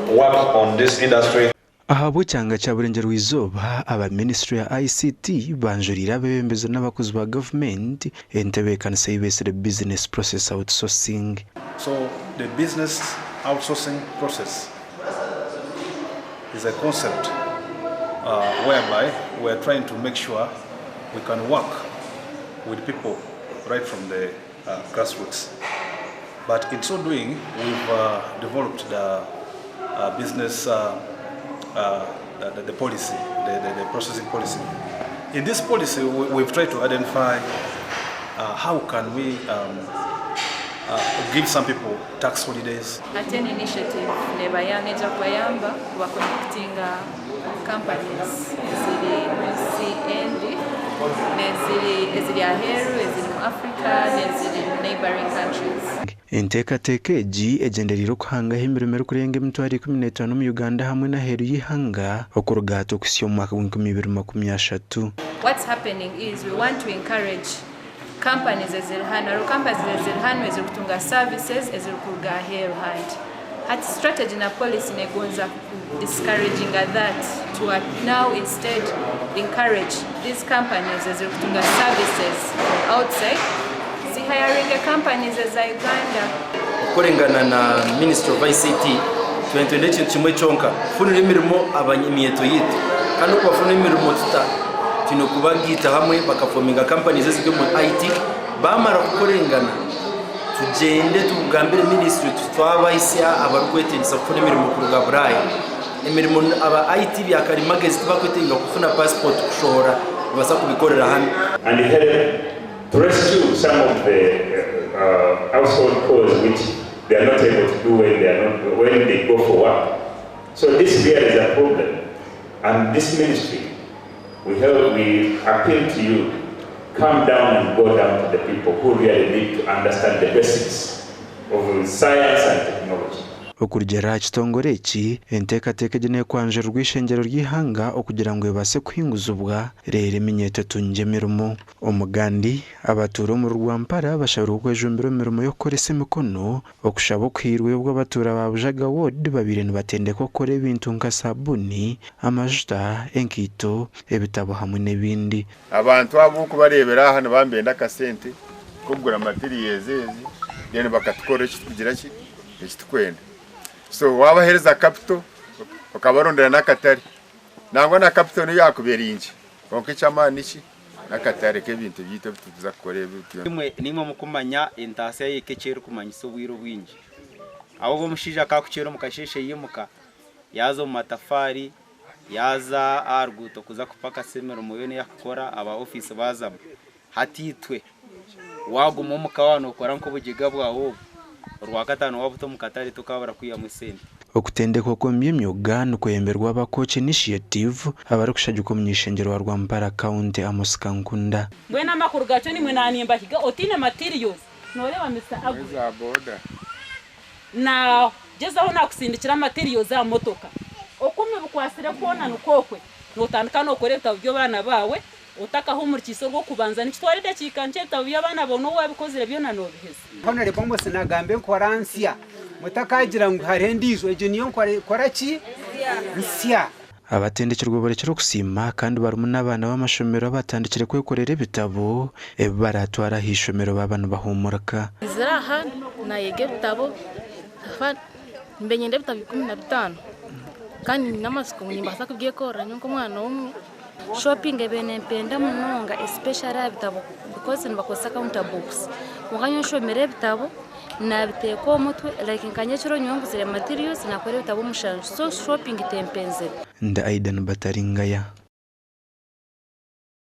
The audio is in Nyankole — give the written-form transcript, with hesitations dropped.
work on this industry. Ahabw'ekyanga kya Burengyerwa-izooba, aba minisiture ya ICT banjuriire abeebembezi n'abakozi ba gavumenti entebeekanisa ei beetsire Business Process Outsourcing. So the business outsourcing process is a concept whereby we are trying to make sure we can work with people right from the grassroots but in so doing we've developed the business the, the policy, the, the, the processing policy. In this policy we, we've tried to identify how can we give some people tax holidays. Hati enu initiative neija kubayamba kubaconnectinga companies eziri munsi endi neziri eziri aheeru, eziri mu Africa n'eziri mu neighboring countries. Enteekateeka egi egyendereire okuhangaho emirimo erikurenga 150,000 omu Uganda hamwe n'aheeru y'eihanga okuruga hati okuhitsya omu mwaka gw'enkumi ibiri makumi ashatu. What's happening is we want to encourage companies eziri hanu, hariho companies eziri hanu ezirikutunga services ezirikuruga aheeru handi. Hati strategy na policy negonza discouraginga that to now instead encourage these companies ezirikutunga services from outside zihiringe companies eza Uganda. Okukorengana na Ministry of ICT, twine ekintu kimwe kyonka, kufunira emirimo abanyamyeto yitu. Kandi okubafuna emirimo tuta? Twine kubagiita hamwe bakaforminga companies eziri omu IT. Bamara kukorengana, tugyende tugambire ministry twabahisya abarikwetengyesa kufuna emirimo kuruga Buraaya. Emirimo aba IT byakarimagezi tibakwetenga kufuna passport kushohora, nibabaasa kubikorera hanu. And help to rescue some of the household chores which they are not able to do when they are not when they go for work. So this really is a problem, and this ministry, we appeal to you, come down and go down to the people who really need to understand the basics of science and technology. Okurugiirira aha kitongore eki, enteekateeka egi neekwanjurirwa eishengyero ry'eihanga okugira ngu ebaase kuhinguzibwa reero eminyeeto etungye emirimo. Omugandi, abatuura omuri Rwampara bashabirwe okwejumbira omu mirimo y'okukoresa emikono. Okushaba okuhairwe obwo abatuura ba Bujaga Ward babaire nibatendekwa okukora ebintu nka sabuuni, amajuta, enkaito, ebitabo hamwe n'ebindi. Abantu abo okubareebera aha nibambenda akasente k'okugura materials ezi, then bakatukorera ekitukugira ki ekitukwenda. So wabahereza capital okabarondera n'akatare, nangwa na capital niyo yakuba eri nkye, kwonka eky'amaani niki? N'akatare k'ebintu byaitu ebi turikuza kukora ebi. Imwe niimwe mukumanya entaasya y'eka eki erikumanyisa obwire obwingi. Ahabw'okuba omushaija akaakukyera omu kasheeshe yaimuka, yaaza omu matafaari, yaaza aha ruguuto kuza kupakasa emirimo yoona ei arikukora, aba ofiisi baazamu. Hati itwe, waaguma omuka waaba nookora nk'obugyega bwawe obu, Orwakataano waabuta omu katare tokaabura kwihamu esente. Okutendekwa okw'omu by'emyoga nikweyemberwa aba Koch Initiative abarikushagikwa omuny'eishengyero wa Rwampara County Amos Kankunda. Mbwenu amakuru gakyo nimwe naanimbahiga otaine materials noreeba Mister Aggrey Eza boda. Nagyezaho nakusindikira materials aha motoka okumya obikwasire kwona nikwo okwe notandika nokora ebitabo by'abaana baawe otakahumurikiise orw'okubanza nikitwara edakiika nkye ebitabo by'abaana baawe n'obu wabikozire byona nobiheza. Honourable Amos nagamba enkora nsya, mutakagira ngu hariho endiijo, egyo niyo nkora ki? Nsya. Abatendekirwe borekire okusiima kandi barimu n'abaana b'amashomero abatandikire kwekorera ebitabo ebi baratwara aha ishomero baaba nibahumurika. Nizire aha nayega ebitabo, mbe nyenda ebitabo 15 kandi nyine amatsiko ngu nimbaasa kubyekorera nyowe nk'omwana omwe. Shopping ebaire nempenda munonga, especially aha bitabo, because nibakozesa counter books, kwonka nyowe nshomire ebitabo nabiteeka omu mutwe, like nka nyekiro nyowe nguzire materials nakora ebitabo 7, so shopping tempenzire. Ndi Aidan Bataringaya.